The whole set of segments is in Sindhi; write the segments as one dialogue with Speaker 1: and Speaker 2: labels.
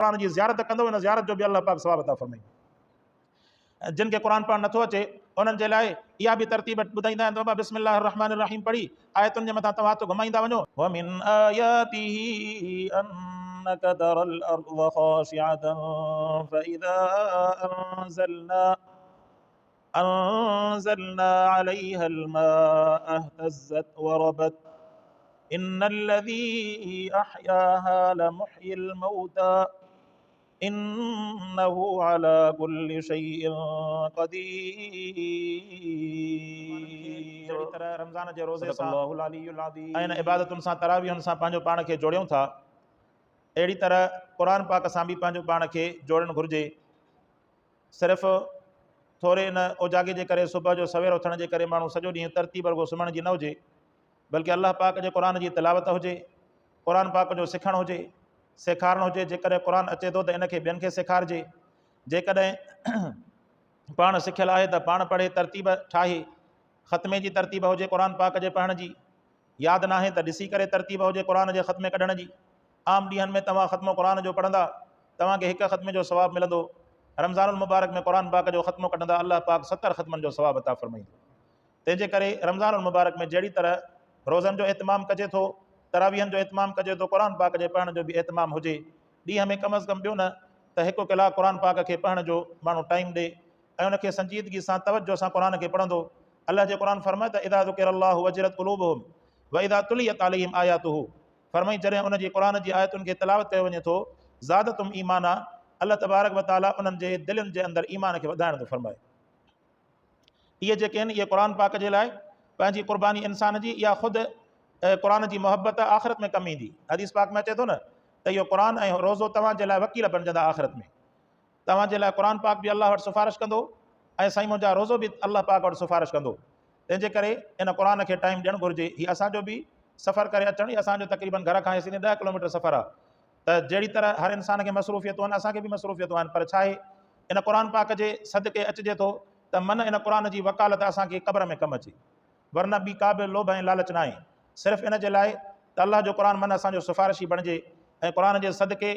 Speaker 1: قرآن جي زيارت ڪندو ان زيارت جو به الله پاڪ ثواب عطا فرمائيندو. جن کي قرآن پڙهڻ نٿو اچي انهن جي لاء اها به ترتيب ٻڌائيندا آهن ته بابا بسم الله الرحمٰن الرحيم پڙهي آيتن جي مٿان توهان هٿ گهمائيندا وڃو. ومن آياته انک تري الارض خاشعة فاذا انزلنا انزلنا عليها الماء اهتزت وربت ان الذي احياها لمحيي الموتى انه على كل شيء قدير. جهڙي طرح رمضان جي روزي سان ۽ ان عبادتن سان تراويحن سان پنهنجو پاڻ کي جوڙيون ٿا اهڙي طرح قرآن پاڪ سان به پنهنجو پاڻ کي جوڙڻ گهرجي. صرف ٿوري ان اوجاڳي جي ڪري صبح جو سوير اٿڻ جي ڪري ماڻهو سڄو ڏينهن ترتيب رڳو سمهڻ جي نه هجي بلڪه الله پاڪ جي قرآن جي تلاوت هجي، قرآن پاڪ جو سکڻ هجي، سيکارڻ هجي، جيڪڏهن قرآن اچي ٿو ته ان کي ٻين کي سيکارجي، جيڪڏهن پاڻ سکيل آهي ته پاڻ پڙهي ترتيب ٺاهي، ختمي جي ترتيب هجي قرآن پاڪ جي پڙهڻ جي، ياد ناهي ته ڏسي ڪري ترتيب هجي قرآن جي ختمي ڪڍڻ جي. عام ڏينهن ۾ توهان ختمو قرآن جو پڙهندا توهان کي هڪ ختمي جو ثواب ملندو. رمضان المبارڪ ۾ قرآن پاڪ جو ختمو ڪڍندا الله پاڪ 70 ختمن جو ثواب عطا فرمائيندو. تنهن جي ڪري رمضان المبارڪ ۾ جهڙي طرح روزن جو اهتمام ڪجي ٿو، تراويحن جو اهتمام ڪجي ٿو، قرآن پاڪ جي پڙهڻ جو به اهتمام هجي. ڏينهن ۾ ڪم از ڪم ٻيو نه ته هڪ ڪلاڪ قرآن پاڪ کي پڙهڻ جو ماڻهو ٽائيم ڏي ۽ ان کي سنجيدگي سان توجه سان قرآن کي پڙهندو. الله جي قرآن فرمائي ته اذا ذڪر الله وجلت قلوبهم واذا تليت عليهم آياته فرمائي جڏهن ان جي قرآن جي آيتن کي تلاوت ڪيو وڃي ٿو زادتهم ايمانا الله تبارڪ وتعالي انهن جي دلين جي اندر ايمان کي وڌائڻ ٿو فرمائي. اهي جيڪي آهن اهي قرآن پاڪ جي لاء پنهنجي قرباني انسان جي اها خود قرآن جي محبت آخرت ۾ ڪم ايندي. حديث پاڪ ۾ اچي ٿو نه ته اهو قرآن ۽ روزو توهان جي لاء وڪيل بڻجندا آخرت ۾. توهان جي لاء قرآن پاڪ به الله وٽ سفارش ڪندو ۽ سائين منهنجا روزو به الله پاڪ وٽ سفارش ڪندو. تنهن جي ڪري ان قرآن کي ٽائيم ڏيڻ گهرجي. هي اسان جو به سفر ڪري اچڻ هي اسان جو تقريبن گهر کان هيسين 10 ڪلوميٽر سفر آ ته جهڙي طرح هر انسان کي مصروفيتون آهن اسان کي به مصروفيتون آهن پر ڇاهي ان قرآن پاڪ جي صدقي اچجي ٿو ته من ان قرآن جي وڪالت اسان کي قبر ۾ ڪم اچي ورنه ٻي ڪا به لوڀ ۽ لالچ ناهي صرف ان جي لاء ته الله جو قرآن من اسان جو سفارشي بڻجي ۽ قرآن جي صدقي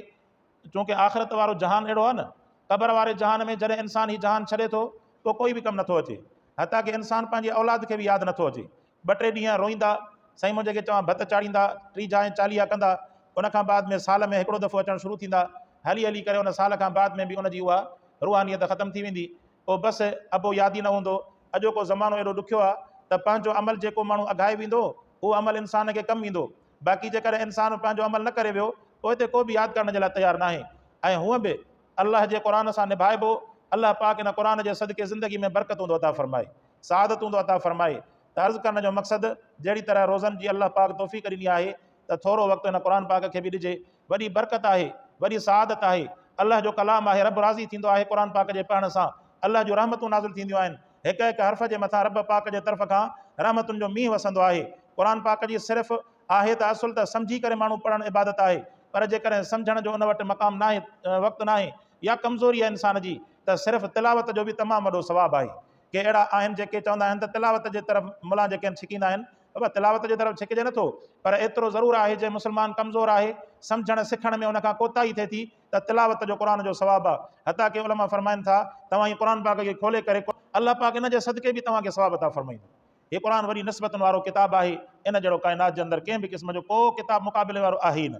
Speaker 1: چونڪه آخرت وارو جهان اهڙو آهي نه، قبر واري جهان ۾ جڏهن انسان هي جهان ڇڏي ٿو، پوء ڪوئي به ڪم نٿو اچي. حتيٰ ڪه انسان پنهنجي اولاد کي به ياد نٿو اچي. ٻه ٽي ڏينهن روئيندا، سائين منهنجي کي چوان ڀت چاڙهيندا، ٽيجها ۽ چاليها ڪندا، ان کان بعد ۾ سال ۾ هڪڙو دفعو اچڻ شروع ٿيندا، هلي هلي ڪري ان سال کان بعد ۾ به ان جي اها روحانيت ختم ٿي ويندي. پوء بس ابو ياد ئي نه هوندو. اڄوڪو زمانو ايڏو ڏکيو آهي ته پنهنجو عمل جيڪو ماڻهو اگهائي ويندو، اهو عمل انسان کي ڪم ايندو. باقي جيڪڏهن انسان پنهنجو عمل نه ڪري ويو پوء هتي ڪو به ياد ڪرڻ جي لاء تيار ناهي ۽ هونء به الله جي قرآن سان نڀائبو الله پاڪ ان قرآن جي صدقي زندگي ۾ برڪتون ٿو عطا فرمائي سعادتون ٿو عطا فرمائي ته عرض ڪرڻ جو مقصد جهڙي طرح روزن جي الله پاڪ توفيق ڏني آهي ته ٿورو وقت ان قرآن پاڪ کي به ڏجي وڏي برڪت آهي وڏي سعادت آهي الله جو ڪلام آهي رب راضي ٿيندو آهي قرآن پاڪ جي پڙهڻ سان الله جون رحمتون نازل ٿينديون آهن هڪ هڪ حرف جي مٿان رب پاڪ جي طرف کان رحمتن جو مينهن وسندو آهي. قرآن پاڪ جي صرف آهي ته اصل ته سمجهي ڪري ماڻهو پڙهڻ عبادت آهي پر جيڪڏهن سمجهڻ جو ان وٽ مقام ناهي وقت ناهي يا ڪمزوري آهي انسان جي ته صرف تلاوت جو به تمام وڏو ثواب آهي. ڪي اهڙا آهن جيڪي چوندا آهن ته تلاوت جي طرف ملان جيڪي آهن ڇڪيندا آهن بابا تلاوت جي طرف ڇڪجي نٿو پر ايترو ضرور آهي جي مسلمان ڪمزور آهي سمجهڻ سکڻ ۾ ان کان ڪوتاهي ٿئي ٿي ته تلاوت جو قرآن جو ثواب آ، حتيٰ ڪي علماء فرمائن ٿا، توهان هي قرآن پاڪ کي کولي ڪري الله پاڪ ان جي صدقي به توهان کي ثواب عطا فرمائيندو. هي قرآن وڏي نسبتن وارو ڪتاب آهي، ان جهڙو ڪائنات جي اندر ڪنهن به قسم جو ڪو ڪتاب مقابلي وارو آهي ئي نه.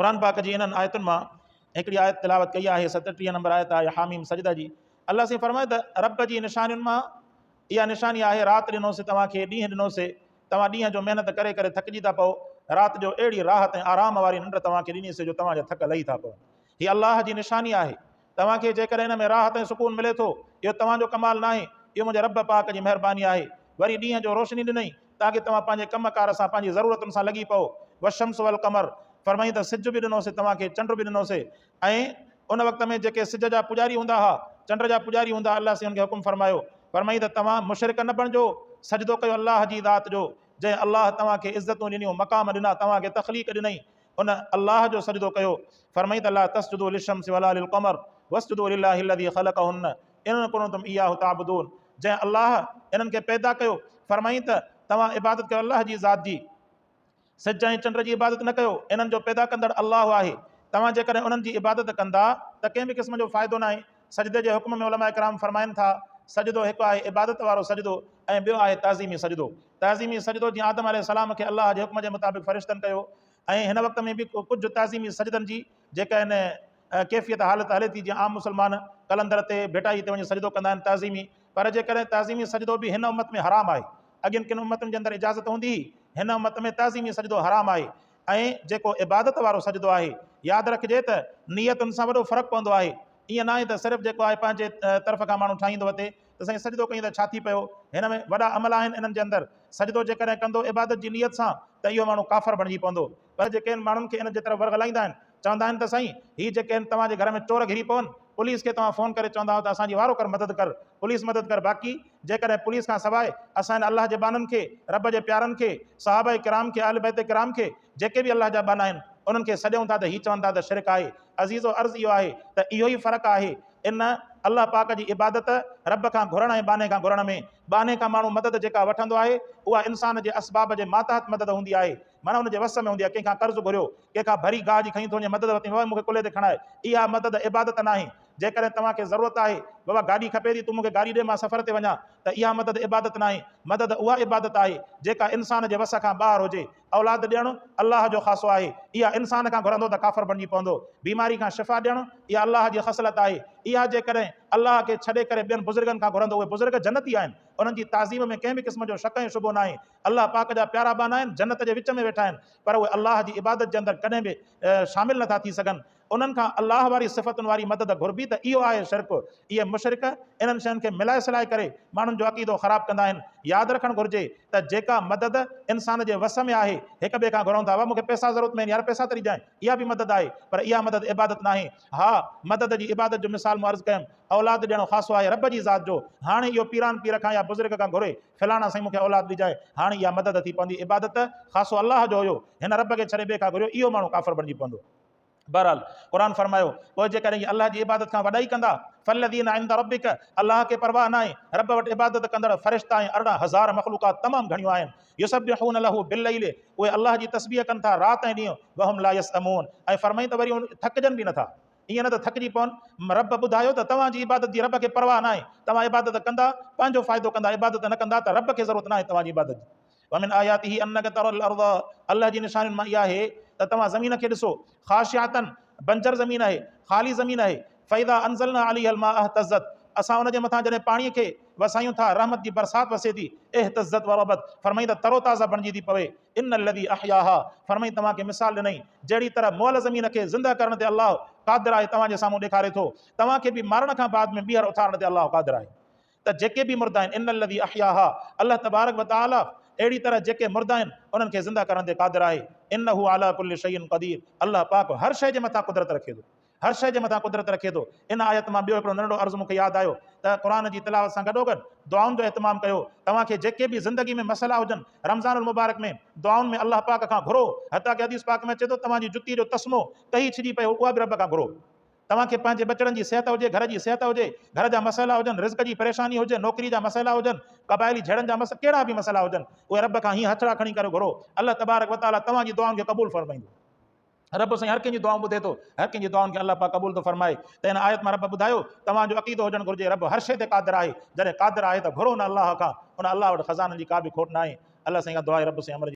Speaker 1: قرآن پاڪ جي انهن آيتن مان هڪڙي آيت تلاوت ڪئي آهي، 37 نمبر آيت آهي حاميم سجده جي. الله سائين فرمايو ته رب جي نشانين مان اها نشاني آهي رات ڏنوسي توهان کي ڏينهن ڏنوسي، توهان ڏينهن جو محنت ڪري ڪري ٿڪجي ٿا پئو، رات جو اهڙي راحت ۽ آرام واري ننڊ توهان کي ڏني سي جو توهان جا ٿڪ لهي ٿا پون. هي الله جي نشاني آهي. توهان کي جيڪڏهن ان ۾ راحت ۽ سڪون ملي ٿو، اهو توهان جو ڪمال ناهي، اهو منهنجي رب پاڪ جي مهرباني آهي. وري ڏينهن جو روشني ڏنئي، تاڪه توهان پنهنجي ڪم ڪار سان پنهنجي ضرورتن سان لڳي پئو. والشمس والقمر، فرمائين ته سج به ڏنوسي توهان کي، چنڊ به ڏنوسي ۽ ان وقت ۾ جيڪي سج جا پڄاري هوندا ها، چنڊ جا پڄاري هوندا ها، الله سائين انهن کي حڪم فرمايو، فرمائين ته توهان مشرڪ نه بڻجو، سجدو ڪيو الله جي ذات جو، جنهن الله توهان کي عزتون ڏنيون، مقام ڏنا، توهان کي تخليق ڏنئي، ان الله جو سجدو ڪيو. فرمائين ته لا تسجدوا للشمس ولا للقمر واسجدوا لله الذي خلقهن ان ڪنتم اياه تعبدون جنهن الله انهن کي پيدا ڪيو، فرمائين ته توهان عبادت ڪيو الله جي ذات جي. سج ۽ چنڊ جي عبادت نه ڪيو، انهن جو پيدا ڪندڙ الله آهي. توهان جيڪڏهن انهن جي عبادت ڪندا ته ڪنهن به قسم جو فائدو ناهي. سجدي جي حڪم ۾ علماء ڪرام فرمائن ٿا، سجدو هڪ آهي عبادت وارو سجدو ۽ ٻيو آهي تعظيمي سجدو. تعظيمي سجدو جيئن آدم عليه السلام کي الله جي حڪم جي مطابق فرشتن ڪيو ۽ هن وقت ۾ به ڪجهه تعظيمي سجدن جي جيڪا هن ڪيفيت حالت هلي ٿي جيئن عام مسلمان قلندر تي ڀٽائي تي وڃي سجدو ڪندا آهن تعظيمي پر جيڪڏهن تعظيمي سجدو به هن امت ۾ حرام آهي اڳين ڪن امتن جي اندر اجازت هوندي هئي هن امت ۾ تعظيمي سجدو حرام آهي ۽ جيڪو عبادت وارو سجدو آهي ياد رکجي ته نيتن سان وڏو فرق پوندو آهي ائين ناهي ته صرف جيڪو آهي پنهنجي طرف کان ماڻهو ٺاهيندو وتي ته سائين سجدو ڪيون ته ڇا ٿي پيو هن ۾ وڏا عمل آهن انهن جي اندر سجدو جيڪڏهن ڪندو عبادت جي نيت سان ته اهو ماڻهو ڪافر بڻجي پوندو پر جيڪي ماڻهن کي ان جي طرف ورغلائيندا آهن چوندا آهن ته سائين هي جيڪي آهن توهان جي گهر ۾ چور گهري پون پوليس کي توهان فون ڪري چوندا آهيو ته اسان جي وارو ڪر مدد ڪر پوليس مدد ڪر باقي جيڪڏهن پوليس کان سواء اسان هن الله جي ٻانهن کي رب جي پيارن کي صحابه ڪرام کي اهل بيت ڪرام کي جيڪي به الله جا ٻانها آهن انهن کي سڏيون ٿا ته هي چون ٿا ته شرڪ آهي عزيزو عرض اهو آهي ته اهو ئي فرق آهي ان الله پاڪ جي عبادت رب کان گهرڻ ۽ ٻانهي کان گهرڻ ۾ ٻانهي کان ماڻهو مدد جيڪا وٺندو آهي اها انسان جي اسباب جي ماتحت مدد هوندي آهي معنيٰ ان جي وس ۾ هوندي آهي ڪنهن کان قرض گهريو ڪنهن کان ڀري گاهه جي کڻي ٿو وڃي مدد ورتي بابا مون کي ڪلهي تي کڻائي اها مدد عبادت ناهي جيڪڏهن توهان کي ضرورت آهي بابا گاڏي کپي ٿي تون مون کي گاڏي ڏي مان سفر تي وڃان ته اها مدد عبادت ناهي مدد اها عبادت آهي جيڪا انسان جي وس کان ٻاهر هجي اولاد ڏيڻ الله جو خاصو آهي اها انسان کان گهرندو ته ڪافر بڻجي پوندو بيماري کان شفا ڏيڻ اها الله جي خصلت آهي اها جيڪڏهن الله کي ڇڏي ڪري ٻين بزرگن کان گهرندو اهي بزرگ جنتي آهن انهن جي تعظيم ۾ ڪنهن به قسم جو شڪ ۽ شبهو ناهي الله پاڪ جا پيارا ٻانها آهن، جنت جي وچ ۾ ويٺا آهن، پر اهي الله جي عبادت جي اندر ڪڏهن به شامل نٿا ٿي سگهن. انهن کان الله واري صفتن واري مدد گهربي ته اهو آهي شرڪ. اهي مشرڪ انهن شين کي ملائي سلائي ڪري ماڻهن جو عقيدو خراب ڪندا آهن. ياد رکڻ گهرجي ته جيڪا مدد انسان جي وس ۾ آهي، هڪ ٻئي کان گهرون ٿا، بابا مون کي پئسا ضرورت ۾ آهن، يار پئسا ته ڏجانء، اها به مدد آهي، پر اها مدد عبادت ناهي. ها مدد جي عبادت جو مثال مون عرض ڪيم، اولاد ڏيڻ خاصو آهي رب جي ذات جو، هاڻي اهو پيران پير کان يا بزرگ کان گهري، فلاڻا سائين مون کي اولاد ڏجانء، هاڻي اها مدد ٿي پوندي، عبادت خاصو الله جو هيو، هن رب کي ڇڏي ٻئي کان گهريو، اهو ماڻهو ڪافر بڻجي پوندو. بهرحال قرآن فرمايو، پوء جيڪڏهن اهي الله جي عبادت کان وڏائي ڪندا، فالذين عند ربک، الله کي پرواهه ناهي، رب وٽ عبادت ڪندڙ فرشتا ۽ 18,000 مخلوقات تمام گهڻيون آهن، يسبحون له بالليل، اهي الله جي تسبيح ڪن ٿا رات ۽ ڏينهن، وهم لا يسئمون، ۽ فرمائين ته وري ٿڪجن به نٿا. ائين نه ته ٿڪجي پون. رب ٻڌايو ته توهان جي عبادت جي رب کي پرواهه ناهي. توهان عبادت ڪندا، پنهنجو فائدو ڪندا، عبادت نه ڪندا ته رب کي ضرورت ناهي توهان جي عبادت جي. ومن آياته انک تري الارض الله جي نشانين مان اها آهي ته توهان زمين کي ڏسو، خاشعة بنجر زمين آهي، خالي زمين آهي، فاذا انزلنا عليها الماء اهتزت اسان ان جي مٿان جڏهن پاڻي کي وسايون ٿا، رحمت جي برسات وسي ٿي، اهتزت وربت فرمائين ته تروتازه بڻجي ٿي پوي. ان الذي احياها فرمائين توهان کي مثال ڏنائين جهڙي طرح مئل زمين کي زنده ڪرڻ تي الله قادر آهي توهان جي سامهون ڏيکاري ٿو توهان کي به مارڻ کان بعد ۾ ٻيهر اٿارڻ تي الله قادر آهي ته جيڪي به مردا آهن ان الذي احياها الله تبارڪ وتعالي اهڙي طرح جيڪي مردا آهن انهن کي زنده ڪرڻ تي قادر آهي انه علي ڪل شيء قدير الله پاڪ هر شيء جي مٿان قدرت رکي ٿو هر شيء جي مٿان قدرت رکي ٿو. ان آيت مان ٻيو هڪڙو ننڍڙو عرض مون کي ياد آيو ته قرآن جي تلاوت سان گڏوگڏ دعائن جو اهتمام ڪيو. توهان کي جيڪي به زندگي ۾ مسئلا هجن رمضان المبارڪ ۾ دعائن ۾ الله پاڪ کان گهرو. حتيٰ ڪه حديث پاڪ ۾ اچي ٿو توهان جي جتي جو تسمو ڪهي ڇڄي پيو اها به رب کان گهرو. توهان کي پنهنجي ٻچڙن جي صحت هجي، گهر جي صحت هجي، گهر جا مسئلا هجن، رزق جي پريشاني هجي، نوڪري جا مسئلا هجن، قبائلي جهيڙن جا مسئلا ڪهڙا به مسئلا هجن اهي رب کان هيئن هٿڙا کڻي ڪري گهرو. الله تبارڪ وتعاليٰ توهان جي دعائن کي قبول فرمائيندو. رب سائين هر ڪنهن جون دعائون ٻڌي ٿو، هر ڪنهن جي دعائن کي الله پاڪ قبول ٿو فرمائي ته هن آيت مان رب ٻڌايو توهان جو عقيدو هجڻ گهرجي رب هر شيء تي قادر آهي، جڏهن قادر آهي ته گهرو ان الله کان، ان الله وٽ خزانن جي ڪا به کوٽ ناهي، الله سائين کان دعا آهي رب سائين امر جي.